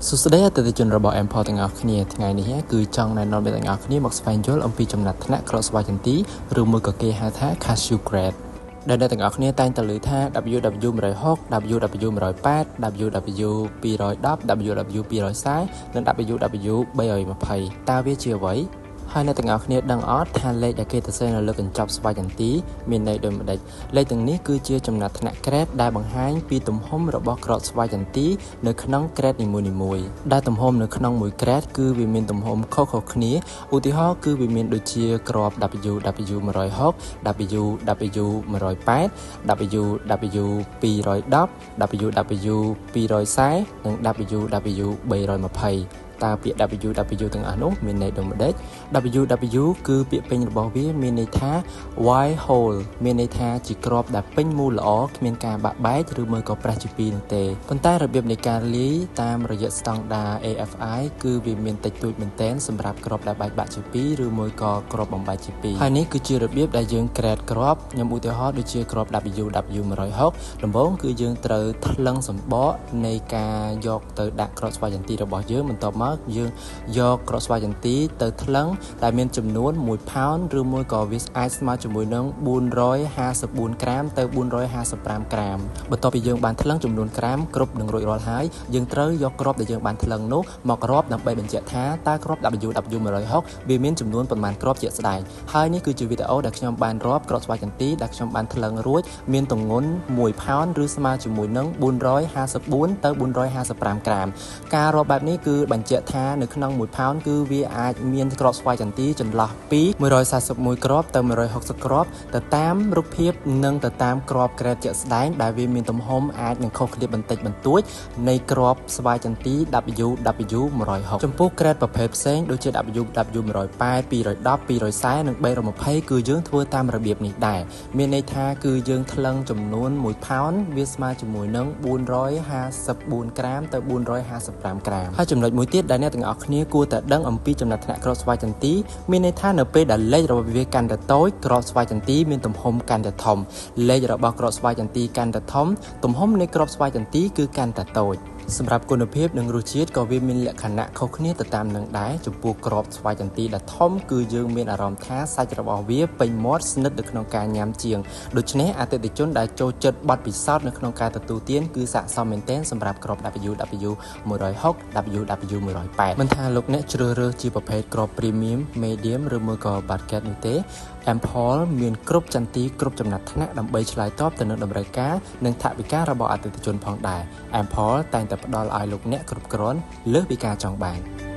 សួស្តីអតិថិជនរបស់ Ample ទាំងអស់គ្នាថ្ងៃនេះគឺចង់ណែនាំអ្នកទាំងអស់គ្នាមកស្វែងយល់អំពីចំណាត់ថ្នាក់គ្រាប់ស្វាយចន្ទីឬមួយក៏គេហៅថា Cashew Grade ដែលអ្នកទាំងអស់គ្នាតែងតែឮថា WW160 WW108 WW210 WW240 និង WW320 តើវាជាអ្វីហើយអ្នកទាំងអស់គ្នាដឹងអត់ថាលេខដែលគេសរសេរនៅលើកញ្ចប់ស្វាយចន្ទីមានន័យដូចម្តេចលេខទាំងនេះគឺជាចំណាត់ថ្នាក់ក្រេតដែលបង្ហាញពីទំហំរបស់គ្រាប់ស្វាយចន្ទីនៅក្នុងក្រេតនីមួយៗដែលទំហំនៅក្នុងមួយក្រេតគឺវាមានទំហំខុសៗគ្នាឧទាហរណ៍គឺវាមានដូចជាគ្រាប់ WW160 WW108 WW210 WW240 និង WW320 តើពាក្យ WW ទាំងអស់នោះមានន័យដូចម្តេច WW គឺពាក្យពេញរបស់វាមានន័យថា white hole មានន័យថាជាគ្រាប់ដែលពេញមូលល្អគ្មានការបាក់បែកឬមួយក៏ប្រេះជាពីរនោះទេប៉ុន្តែរបៀបនៃការលាយតាមរយៈស្តង់ដារ AFI គឺវាមានតិចតួចមែនទែនសម្រាប់គ្រាប់ដែលបែកបាក់ជាពីរឬមួយក៏គ្រាប់បំបែកជាពីរហើយនេះគឺជារបៀបដែលយើងក្រេតគ្រាប់ខ្ញុំឧទាហរណ៍ដូចជាគ្រាប់ WW160 ដំបូងគឺយើងត្រូវថ្លឹងសម្បកនៃការយកទៅដាក់គ្រាប់ស្វាយចន្ទីរបស់យើងបន្ទាប់មកយើងយកគ្រាប់ស្វាយចន្ទីទៅថ្លឹងដែលមានចំនួន1ផោនឬមួយក៏វាអាចស្មើជាមួយនឹង454ក្រាមទៅ455ក្រាមបន្ទាប់ពីយើងបានថ្លឹងចំនួនក្រាមគ្រប់នឹងរួចរាល់ហើយយើងត្រូវយកគ្រាប់ដែលយើងបានថ្លឹងនោះមករាប់ដើម្បីបញ្ជាក់ថាតើគ្រាប់ WW160 វាមានចំនួនប៉ុន្មានគ្រាប់ជាក់ស្ដែងហើយនេះគឺជាវីដេអូដែលខ្ញុំបានរាប់គ្រាប់ស្វាយចន្ទីដែលខ្ញុំបានថ្លឹងរួចមានទម្ងន់1ផោនឬស្មើជាមួយនឹង454ទៅ455ក្រាមការរាប់បែបនេះគឺបញ្ជាក់ថានៅក្នុង1ផោនគឺវាអាចមានគ្រាប់ស្វាយចន្ទីចន្លោះពី141គ្រាប់ទៅ160គ្រាប់ទៅតាមរូបភាពនិងទៅតាមគ្រាប់ក្រេតជាក់ស្ដែងដែលវាមានទំហំអាចនឹងខុសគ្នាបន្តិចបន្តួចនៃគ្រាប់ស្វាយចន្ទី WW160 ចំពោះក្រេតប្រភេទផ្សេងដូចជា WW108 210 240និង320គឺយើងធ្វើតាមរបៀបនេះដែរមានន័យថាគឺយើងថ្លឹងចំនួន1ផោនវាស្មើជាមួយនឹង454ក្រាមទៅ455ក្រាមហើយចំណុចមួយទៀតដែលអ្នកទាំងអស់គ្នាគួរតែដឹងអំពីចំណាត់ថ្នាក់គ្រាប់ស្វាយចន្ទីមានន័យថានៅពេលដែលលេខរបស់វាកាន់តែតូចគ្រាប់ស្វាយចន្ទីមានទំហំកាន់តែធំលេខរបស់គ្រាប់ស្វាយចន្ទីកាន់តែធំទំហំនៃគ្រាប់ស្វាយចន្ទីគឺកាន់តែតូចសម្រាប់គុណភាពនិងរសជាតិក៏វាមានលក្ខណៈខុសគ្នាទៅតាមនឹងដែរចំពោះគ្រាប់ស្វាយចន្ទីដែលធំគឺយើងមានអារម្មណ៍ថាសាច់របស់វាពេញមាត់ស្និទ្ធនៅក្នុងការញ៉ាំជាងដូច្នេះអតិថិជនដែលចូលចិត្តបទពិសោធន៍នៅក្នុងការទទួលទានគឺស័ក្តិសមមែនទែនសម្រាប់គ្រាប់ WW160 WW108 មិនថាលោកអ្នកជ្រើសរើសជាប្រភេទគ្រាប់ Premium Medium ឬមួយក៏ Budget នោះទេ Ample មានគ្រប់ចន្ទីគ្រប់ចំណាត់ថ្នាក់ដើម្បីឆ្លើយតបទៅនឹងតម្រូវការនិងថវិការបស់អតិថិជនផងដែរ Ample តែងតែផ្ដល់ឲ្យលោកអ្នកគ្រប់គ្រាន់លើសពីការចង់បាន។